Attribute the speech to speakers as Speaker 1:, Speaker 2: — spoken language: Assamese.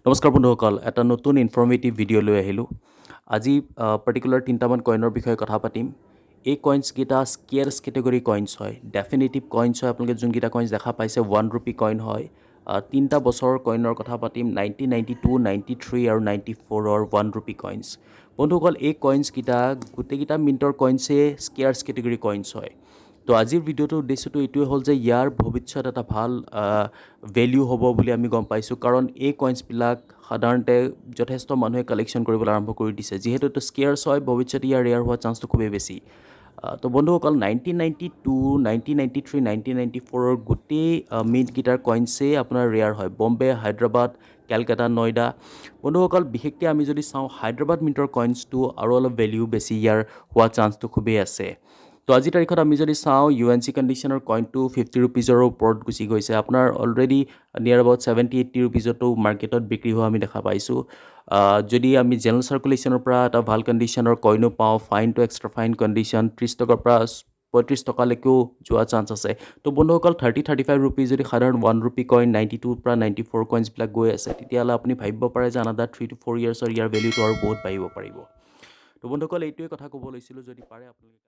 Speaker 1: নমস্কাৰ বন্ধুসকল, এটা নতুন ইনফৰ্মেটিভ ভিডিঅ' লৈ আহিলোঁ। আজি পাৰ্টিকুলাৰ তিনিটামান কইনৰ বিষয়ে কথা পাতিম। এই কইনছকেইটা স্কেয়াৰ্ছ কেটেগৰী কইনছ হয়, ডেফিনেটিভ কইনছ হয়। আপোনালোকে যোনকেইটা কইনছ দেখা পাইছে, 1 ৰুপি কইন হয়। তিনিটা বছৰৰ কইনৰ কথা পাতিম, 1992, 93 আৰু 94ৰ 1 ৰুপি কইনছ। বন্ধুসকল, এই কইনছকেইটা গোটেইকেইটা মিণ্টৰ কইনছেই স্কেয়াৰ্ছ কেটেগৰী কইনছ হয়। তো আজিৰ ভিডিঅ'টোৰ উদ্দেশ্যটো এইটোৱে হ'ল যে ইয়াৰ ভৱিষ্যত এটা ভাল ভেলিউ হ'ব বুলি আমি গম পাইছোঁ, কাৰণ এই কইনছবিলাক সাধাৰণতে যথেষ্ট মানুহে কালেকশ্যন কৰিবলৈ আৰম্ভ কৰি দিছে। যিহেতু এইটো স্কেয়াৰ্ছ হয়, ভৱিষ্যতে ইয়াৰ ৰেয়াৰ হোৱাৰ চান্সটো খুবেই বেছি। তো বন্ধুসকল, 1992, 1993, 1994ৰ গোটেই মিণ্টকেইটাৰ কইনছেই আপোনাৰ ৰেয়াৰ হয়, বম্বে, হায়দৰাবাদ, কেলকাতা, নয়ডা। বন্ধুসকল, বিশেষকৈ আমি যদি চাওঁ, হায়দৰাবাদ মিণ্টৰ কইনছটো আৰু অলপ ভেলিউ বেছি ইয়াৰ হোৱা চান্সটো খুবেই আছে। তো আজিৰ তাৰিখত আমি যদি চাওঁ, ইউ এন চি কণ্ডিশ্যনৰ কইনটো 50 ৰুপিজৰ ওপৰত গুচি গৈছে। আপোনাৰ অলৰেডি নিয়াৰ এবাউট 70-80 ৰুপিজতো মাৰ্কেটত বিক্ৰী হোৱা আমি দেখা পাইছোঁ। যদি আমি জেনেৰেল চাৰ্কুলেশ্যনৰ পৰা এটা ভাল কণ্ডিশ্যনৰ কইনো পাওঁ, fine to extra fine condition, 30 টকাৰ পৰা 35 টকালৈকেও যোৱা চান্স আছে। তো বন্ধুসকল, 30-35 ৰুপিজ যদি সাধাৰণ 1 ৰুপি কইন 92ৰ পৰা 94 কইনছবিলাক গৈ আছে, তেতিয়াহ'লে আপুনি ভাবিব পাৰে যে আনাডাৰ 3 টু 4 ইয়েৰ্ছৰ ইয়াৰ ভেলিউটো আৰু বহুত বাঢ়িব পাৰিব। তো বন্ধুসকল, এইটোৱে কথা ক'ব লৈছিলোঁ। যদি পাৰে আপোনালোকে